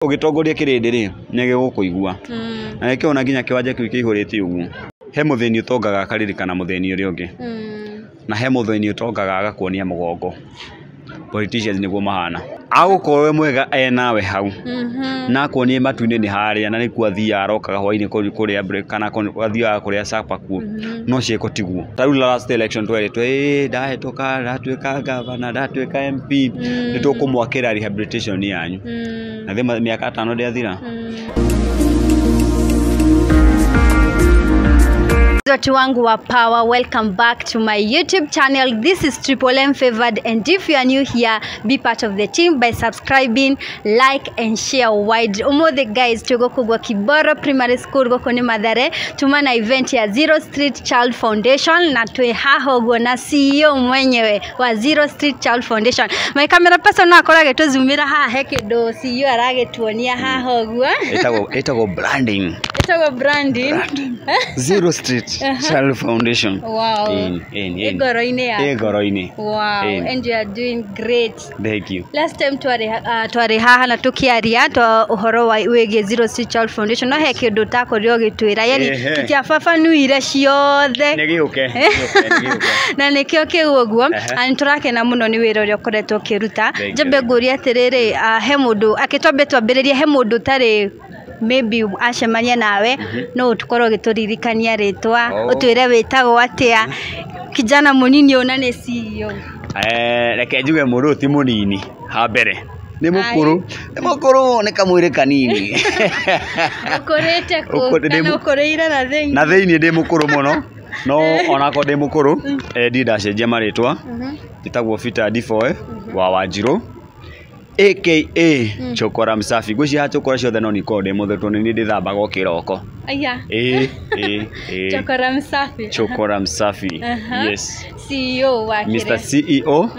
Ũgĩtongoria kĩrĩndĩ rĩ, nĩ gĩgũkũigua. Na nĩkĩo ona nginya kĩwanja kĩu kĩihũrĩte ũguo. He mũthĩni ũtongaga akaririkana mũthĩni ũrĩa ũngĩ. Na he mũthĩni ũtongaga agakuonia mũgongo. Politicians nĩguo mahana. Agũkorwo we mwega e nawe hau. Na akuonie matu-inĩ nĩ harĩa na nĩkuo athiaga arokaga hwainĩ kũrĩa break kana athiaga kũrĩa supper kuo. No ciĩko tiguo. Ta rĩu last election twerĩtwo ĩĩ ndahĩtũka ndatuĩka governor ndatuĩka MP nĩ tũkũmwakĩra rehabilitation yanyu. Na thĩ mĩaka 5 ndĩathira. Watu wangu wa power, welcome back to my YouTube channel. This is Triple M Favored, and if you are new here, be part of the team by subscribing, like and share wide. Umuthi guys, tugo gwa Kiboro Primary School goko ni Mathare, tumana event ya Zero Street Child Foundation na twe haho uguo na CEO mwenyewe wa Zero Street Child Foundation. My camera person no akorage tuzumira haha he kindu CEO aragituonia haha uguo. Ĩtagwo branding. Ĩtagwo branding. Zero Street Child Foundation. Wow. In. Ngoro-inĩ yaku. Ĩ ngoro-inĩ. Wow, Ĩni. and you are doing great. Thank you. Last time twari haha na tukiaria to uhoro wa wigie Zero Street Child Foundation no he kindu utakorirwo ugitwira, yani Ehe. tutiababanuire ciothe. Nĩ gĩũke. Nĩ gĩũke. Na nikio kiu ũguo. Ehe. Na nĩtũrakena mũno nĩ wĩra ũrĩa ũkoretwo ũkĩruta. Thank you. Njambe ngũrie atĩrĩrĩ, he mũndũ akĩtwambe twambĩrĩrie, he mũndũ ũtarĩ maybe acemania nawe, no ũkorwo ũgĩtũririkania rĩtwa, ũtwĩre wĩtagwo atĩa, kijana mũnini ũyũ na nĩ CEO. Reke njuge mũndũ ũyũ ti mũnini ha mbere. Nĩ mũkũrũ. Nĩ mũkũrũ, nĩ kamwĩrĩ kanini. Ũkũrĩte kũ? Kana ũkũrĩire na thĩinĩ? Na thĩinĩ ndĩ mũkũrũ mũno. No onakorwo ndĩ mũkũrũ, ndirĩ ndacenjia marĩtwa. Njĩtagwo Peter Ndiboe wa Wanjirũ aka Chokora Msafi. Ngwĩciria haha chokora ciothe no nikorwo ndĩ mũtheru tondũ nĩ niĩ ndĩthambaga o kĩroko. Aya. Ĩ, ĩ, ĩ. Chokora Msafi. Chokora Msafi. Yes. CEO wa Mr. kĩrĩa? CEO,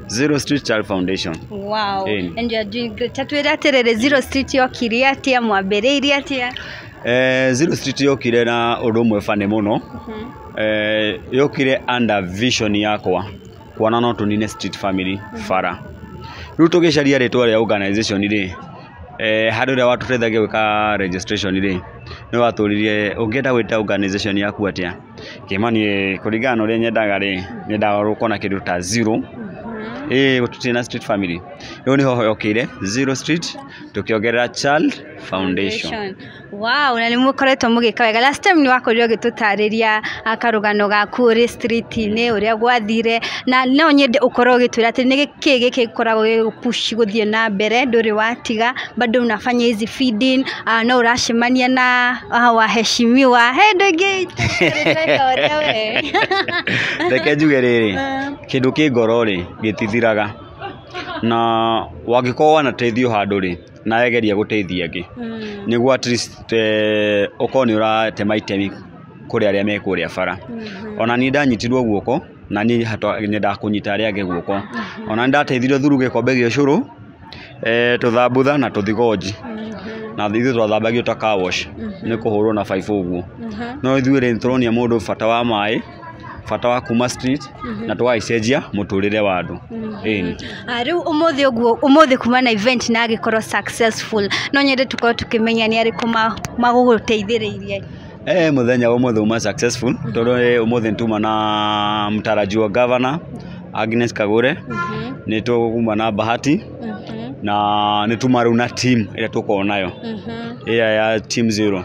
Zero Street Child Foundation. Wow. Ĩni. And you are doing great. Tatwĩre atĩrĩrĩ, Zero Street yokire atĩa, mwambĩrĩirie atĩa? Zero Street yokire na ũndũ ũmwe bani mũno. Yokire under vision yakwa kuona no tũnine street family bara. Rĩu tũgĩcaria rĩtwa rĩa organization rĩ, harĩ ũrĩa watũteithagia gwĩka registration rĩ, nĩ watũririe ũngĩenda gwĩta organization yaku atĩa. Kĩma niĩ kũringana na ũrĩa nyendaga rĩ, nyendaga gũkorwo na kĩndũ ta zero. Ĩĩ tũtirĩ na street family. Rĩu nĩho yokire Zero Street tũkĩongerera Child Foundation. Wow, na nĩ mũkoretwo mũgĩka wega. Last time nĩ wakorirwo ũgĩtũtarĩria karũgano gaku ũrĩ street-inĩ ũrĩa gwathire, na no nyende ũkorwo ũgĩtwĩra atĩ nĩ kĩĩ gĩkĩ gĩkoragwo gĩgũpush gũthiĩ na mbere, ndũrĩ watiga, bado unafanya hizi feeding, no ũracemania na waheshimiwa. He ndũ ĩngĩ ũreka ũrĩa we. Reke njuge rĩrĩ, kĩndũ kĩ ngoro rĩ gĩtithiraga, na wangĩkorwo wanateithio handũ rĩ, na wegeria gũteithia angĩ, nĩguo at least ũkorwo nĩ ũratema itemi kũrĩ arĩa me kũrĩa bara. Ona niĩ ndanyitirwo guoko, na niĩ nyendaga kũnyita arĩa angĩ guoko. Ona nĩ ndateithirio through gĩkombe gĩa ũcũrũ, tũthambutha na tũthigonji. Na ithuĩ twathambagio ta car wash, nĩ kũhũrwo na baibũ ũguo. No ithuĩ rĩ, nĩtũronia mũndũ bata wa maĩ, bata wa kuma street, na tũgagĩcenjia mũtũrĩre wa andũ. Ĩni. Rĩu ũmũthĩ ũguo, ũmũthĩ kuma na event na agĩkorwo successful, no nyende tũkorwo tũkĩmenya nĩ arĩkũ magũgũteithĩrĩirie. Mũthenya wa ũmũthĩ uma successful, tondũ ũmũthĩ nĩtuma na mũtarajiwa governor Agnes Kagure, nĩtũkuma na Bahati, na nĩtuma rĩu na team ĩrĩa tũkoragwo nayo, ĩrĩa ya team Zero.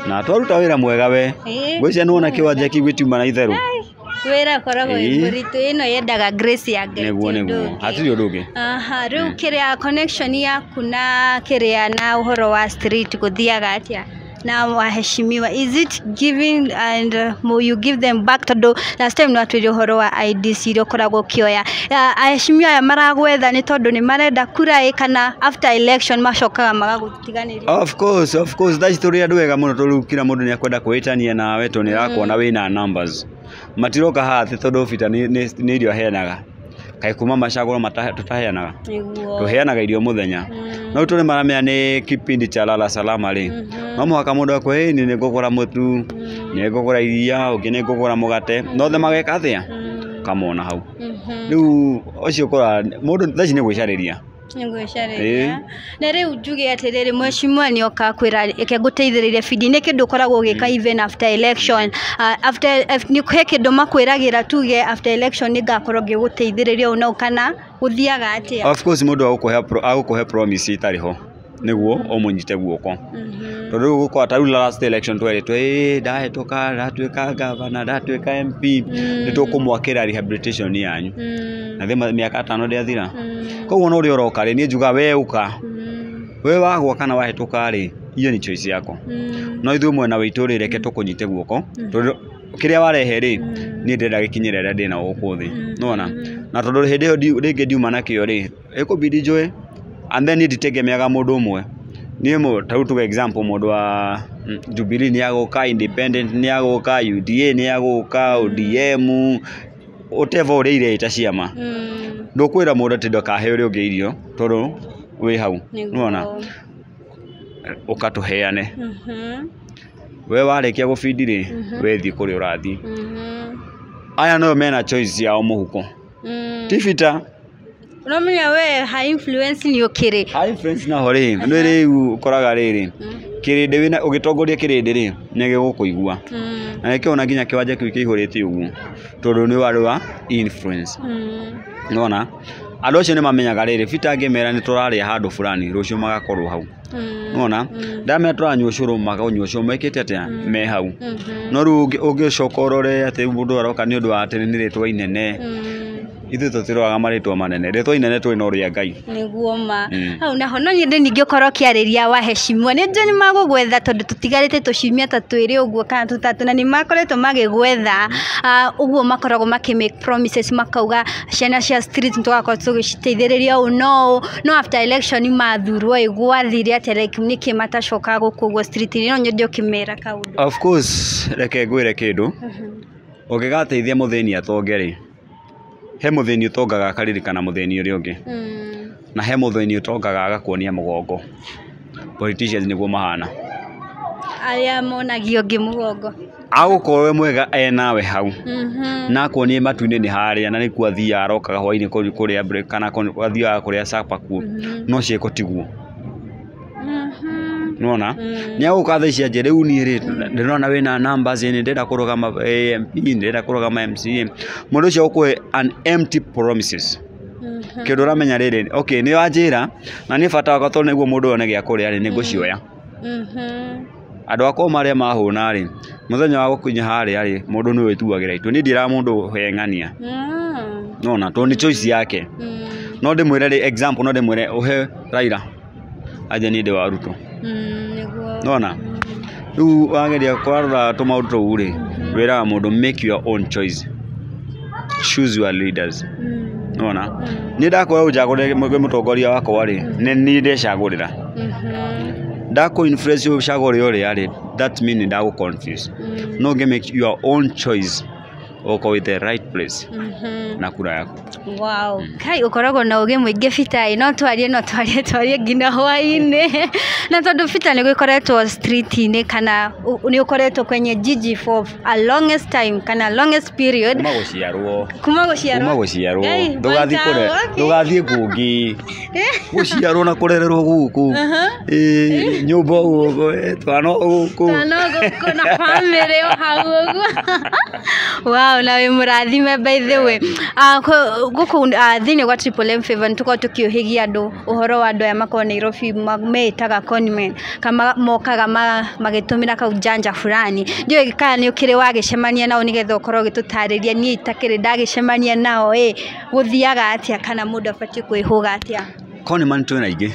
Na twaruta wĩra mwega we. Ngwĩciria nĩwona kĩwanja kĩu gĩtiuma na itherũ. Wĩra ũkoragwo wĩ mũritũ, ĩno yendaga grace ya Ngai, Nĩguo, ti ũndũ nĩguo. ũngĩ. Hatirĩ ũndũ ũngĩ. Aha, rĩu kĩrĩa connection yaku na kĩrĩa na ũhoro wa street gũthiaga atĩa? Na waheshimiwa, is it giving and you give them back? Tondũ last time nĩwatwĩrire ũhoro wa IDC iria ũkoragwo ũkĩoya. Aheshimiwa aya maragwetha nĩ tondũ nĩ marenda kura ĩ, kana after election macokaga magagũtiganĩria? Of course, of course. Thaa ici tũrĩ andũ ega mũno tondũ kila mũndũ nĩ akwenda kwĩtania nawe tondũ nĩ arakuona wĩna numbers. Matiroka haha atĩ tondũ Peter nĩ irio aheanaga. Kaĩ kuma macagũro tũtaheanaga? Nĩguo. Tũheanaga irio mũthenya. No rĩu tũrĩ maramenya nĩ kipindi cha lala salama rĩ. No mũhaka mũndũ akwe, ĩ, nĩ ngũgũra mũtu, nĩ ngũgũra iria, ũngĩ nĩ ngũgũra mũgate. No othe mageka atĩa? Kamona hau. Rĩu ũcio ũkoraga mũndũ thaa ici nĩ gwĩcarĩria. Nĩngwĩcarĩria. Na rĩu njuge atĩrĩrĩ, mheshimiwa nĩoka kwĩra reke ngũteithĩrĩrie bidi, nĩ kĩndũ ũkoragwo ũgĩka even after election? After nĩ he kĩndũ makwĩragĩra, tuge after election nĩngakorwo ngĩgũteithĩrĩria ũũ na ũũ, kana gũthiaga atĩa? Of course, mũndũ agũkũhe promise itarĩ ho nĩguo ũmũnyite guoko, tondũ rĩu gũkorwo ta rĩu last election twerĩtwo ĩ ndahĩtũka, ndatuĩka gavana, ndatuĩka MP, nĩ tũkũmwakĩra rehabilitation yanyu, na thĩ mĩaka 5 ndĩathira. Koguo no ũrĩa ũroka rĩ, niĩ njuga we ũka, we wagwa kana wahĩtũka rĩ, hiyo ni choice yako. No ithuĩ mwena witũ rĩ, reke tũkũnyite guoko, tondũ kĩrĩa warehe rĩ, niĩ ndĩrenda gĩkinyĩre arĩa ndĩnao gũkũ thĩ, nĩwona? Na tondũ hĩndĩ ĩyo rĩngĩ ndiuma nakĩo rĩ, ĩkũbidi njũe. And then niĩ nditegemeaga mũndũ ũmwe. Niĩ ta rĩu tuge example, mũndũ wa Jubilee nĩ agũka, Independent nĩ agũka, UDA nĩ agũka, ODM, whatever ũrĩa ireĩta ciama, ndũkwĩra mũndũ atĩ ndakahe ũrĩa ũngĩ irio tondũ wĩ hau. Nĩwona? Ũka tũheane. We warĩkia gũbindi rĩ, we thiĩ kũrĩa ũrathiĩ. Aya no mena choice yao mũhuko, ti bita. Ũramenya we high influence nĩ ũkĩrĩ. High influence naho rĩ, nĩ rĩu ũkoraga rĩrĩ, kĩrĩndĩ wĩna ũgĩtongoria kĩrĩndĩ rĩ, nĩ gĩgũkũigua. Na nĩkĩo ona nginya kĩwanja kĩu kĩihũrĩte ũguo, tondũ nĩ warĩ wa influence. Nĩwona andũ acio nĩ mamenyaga rĩrĩ, bita angĩmera nĩ tũrarĩa handũ fulani, rũciũ magakorwo hau. Nĩwona ndamera tũranyua ũcũrũ, makanyua ũcũrũ mekĩte atĩa me hau. No rĩu ũngĩcoka ũrore atĩ mũndũ aroka nĩ ũndũ wa atĩ nĩ rĩtwa inene, ithuĩ tũtiroraga marĩtwa manene, rĩtwa inene tũrĩ no rĩa Ngai. Nĩguo ma. Hau naho no nyende ningĩ ũkorwo ũkĩarĩria waheshimiwa, nĩ njũĩ nĩ magũgwetha tondũ tũtigarĩte tũciumia ta 2 ũguo kana 3, na nĩ makoretwo magĩgwetha. Ũguo makoragwo makĩ make promises, makauga ciana cia street nĩtũgakorwo tũgĩciteithĩrĩria ũũ no ũũ, no after election mathurwo ĩ, gwathire atĩa? Like nĩkĩ matacokaga gũkũ ũguo street-inĩ? No nyende ũkĩmera kaũndũ. Of course, reke ngwĩre kĩndũ, ũngĩgateithia mũthĩni atonge rĩ, he mũthĩni ũtongaga akaririkana mũthĩni ũrĩa ũngĩ, na he mũthĩni ũtongaga agakuonia mũgongo. Politicians nĩguo mahana. Arĩa monagio ũngĩ mũgongo. Agũkorwo we mwega e nawe hau, na akuonie matu-inĩ nĩ harĩa na nĩkuo athiaga arokaga hwaĩ-inĩ kũrĩa break, kana athiaga kũrĩa supper kuo, no ciĩko tiguo. Nĩwona? Nĩ agũka thaa ici anjĩre rĩu niĩ rĩ, ndĩrona wĩna numbers, nĩ ndĩrenda kũrũgama MP, ndĩrenda kũrũgama MCA. Mũndũ ũcio agũkũhe an empty promises. Kĩndũ ũramenya rĩrĩ, okay, nĩ wanjĩra na nĩ bata wakwa, tondũ nĩguo mũndũ one gĩa kũrĩa rĩ, nĩ ngũcioya. Andũ akwa marĩa mahũna rĩ, mũthenya wa gũkinya harĩa rĩ, mũndũ nĩwe wĩtuagĩra itua. Niĩ ndiĩraga mũndũ he ng'ania. Nĩwona? Tondũ nĩ choice yake. No ndĩmwĩre rĩ, example, no ndĩmwĩre ũhe Raila anje niĩ ndĩ wa Ruto. Nĩwona? Rĩu wageria kwarora tũmaũndũ tũu rĩ, wĩraga mũndũ make your own choice, choose your leaders. Nĩwona? Niĩ ndakorwo ũnjagũrĩre mũtongoria wakwa rĩ, nĩ niĩ ndecagũrĩra. Ndakũ influence ũcagũre ũrĩa rĩ, that mean ndagũ confuse. No ũngĩ make your own choice, ũkorwo with the right place na kura yaku. Wow. Kai ũkoragwo na ũgĩ mũingĩ Bita ĩ, no twarie, no twarie twarie nginya hwaĩ-inĩ. Na tondũ Bita nĩ gũkoretwo street-inĩ kana nĩ ũkoretwo kwenye jiji for a longest time kana longest period. Kuma gũciarwo. Kuma gũciarwo. Kuma gũciarwo. Ngai, Ndũgathiĩ kũre, okay. ndũgathiĩ kũngĩ. Gũciarwo na kũrererwo gũkũ. Ĩĩ, nyũmba gũkũ, twana gũkũ. Twana gũkũ na family o hau ũguo. Wow, na wĩ mũrathime by the way. Gũkũ thĩinĩ wa Triple M Favor nĩtũkoragwo tũkĩũhĩgia andũ ũhoro wa andũ aya makoragwo Nairobi meĩtaga conmen, kana mokaga magĩtũmĩra kaujanja fulani. Ndiũĩ kana nĩ ũkĩrĩ wagĩcemania nao, nĩgetha ũkorwo ũgĩtũtarĩria, niĩ itakĩrĩ ndagĩcemania nao ĩ, gũthiaga atĩa kana mũndũ abatiĩ kwĩhũga atĩa? Conman twĩna aingĩ,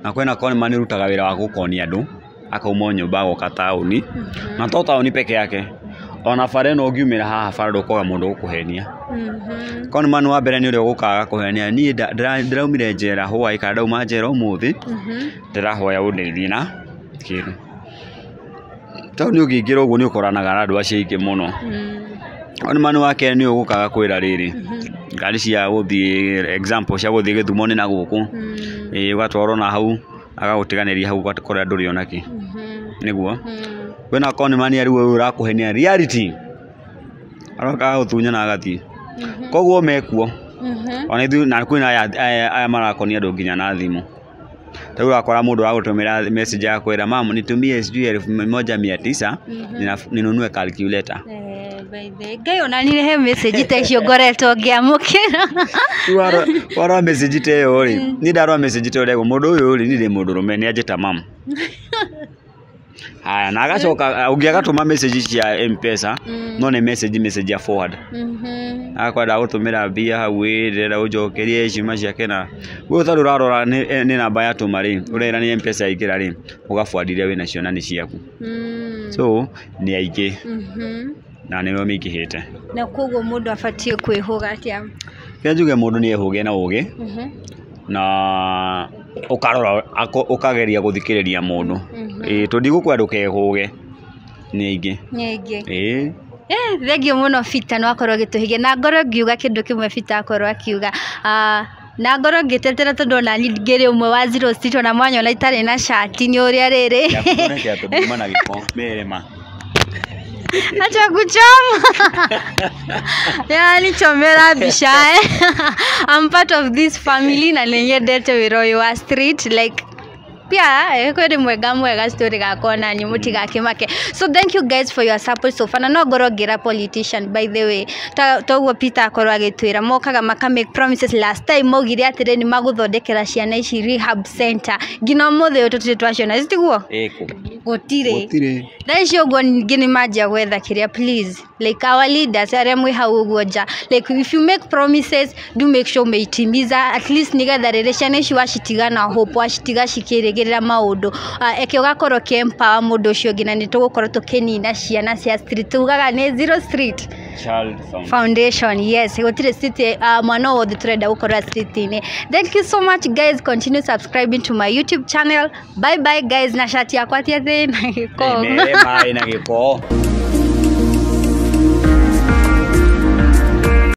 na kwĩna conman ĩrutaga wĩra wa gũkonia andũ, akauma nyũmba agoka taũni, na to taũni peke yake, ona bara ĩno ũngiumĩra haha bara ndũkwaga mũndũ ũgũkũhenia. Conman wa mbere nĩ ũrĩa ũgũkaga agakũhenia, niĩ ndĩraumire njera hwaĩ kana ndauma njera ũmũthĩ, ndĩrahoya ũndeithie na kĩndũ. Taũni ũngĩingĩra ũguo nĩ ũkoranaga na andũ acio aingĩ mũno. Conman wa kerĩ nĩ ũgũkaga kwĩra rĩrĩ, ngari cia gũthiĩ, example, cia gũthiĩ Gĩthumo nĩ na gũkũ, ĩĩ, ũgatwarwo na hau, agagũtiganĩria hau ũgakora ndũrĩ ona kĩ. Nĩguo kwĩna conman rĩu ũyũ ũrakũhenia reality, aroka agagũtunya na agathiĩ. Koguo mekuo. Ona ithuĩ na kwĩna aya marakonia andũ nginya na thimũ. Ta rĩu ũrakora mũndũ aragũtũmĩra message akwĩra, "Mam, nitumie sijui 1900 ninunue calculator." By the Ngai, ona niĩ he message ta icio ngoretwo ngĩamũkĩra. Rĩu warora message ta ĩyo rĩ, niĩ ndarora message ta ĩyo ndegwo mũndũ ũyũ rĩ, niĩ ndĩ mũndũrũme, nĩ anjĩta mam. Haya, na agacoka ũngĩ agatũma message cia M-Pesa, no nĩ message ya forward. Agakwenda gũtũmĩra mbia hau, ĩ ndĩrenda ũnjokerie ciuma ciake, na we ũtarĩ ũrarora nĩ namba yatũma rĩ, ũrera nĩ M-Pesa yaingĩra rĩ, ũgaforward iria wĩnacio na nĩ ciaku. So nĩ aingĩ na nĩo mĩingĩhĩte. Na koguo mũndũ abatiĩ kwĩhũga atĩa? Kĩrĩa njuge, mũndũ nĩ ehũge na ũgĩ na ũkarora ũkageria gũthikĩrĩria mũndũ. Ĩĩ, tondũ ndigũkwenda ndũkehũge, nĩ aingĩ. Nĩ aingĩ. Ĩĩ. Thengiũ mũno Peter, nĩ wakorwo ũgĩtũhigia na ngorwo ngiuga kĩndũ kĩmwe Peter akorwo akiuga. Ah, na ngorwo ngĩtetera tondũ ona niĩ ngĩrĩ ũmwe wa Zero Street, ona mwanyona itarĩ na cati nĩ ũrĩa rĩrĩ. Yakuonekera tondũ uma na gĩko merema. Acha kuchoma. Yani chomera mbica, eh. I'm part of this family na nĩnyendete wĩra ũyũ wa street, like pia kwĩ rĩmwe ngamwega story gakwa nanyi mũtigakĩmake. So thank you guys for your support so far, na no ngorwo ngĩra politician, by the way, toguo Peter akorwo agĩtwĩra, mokaga maka make promises. Last time maugire atĩrĩ nĩ magũthondekera ciana ici rehab center, nginya ũmũthĩ ũyũ tũtirĩ twaciona, tiguo? Ĩkũ? Gũtirĩ. Gũtirĩ. Thaa ici ũguo ningĩ nĩ manjia gwetha kĩrĩa. Please, like our leaders arĩa mwĩ hau ũguo nja, like if you make promises, do make sure umeitimiza at least, nĩgetha rĩrĩ ciana ici wacitiga na hope, wacitiga cikĩrĩgĩrĩra maũndũ, eke ũgakorwo ũkĩ empower mũndũ ũcio ũngĩ, na nĩ tũgũkorwo tũkĩnina ciana cia street. Tugaga nĩ Zero Street Child Foundation. Foundation, yes. Gũtirĩ street, mwana o wothe tũrenda gũkorwo street-inĩ. Thank you so much guys, continue subscribing to my YouTube channel. Bye bye guys, na shati yakwa ti atĩ na gĩko. Merema ĩna gĩko.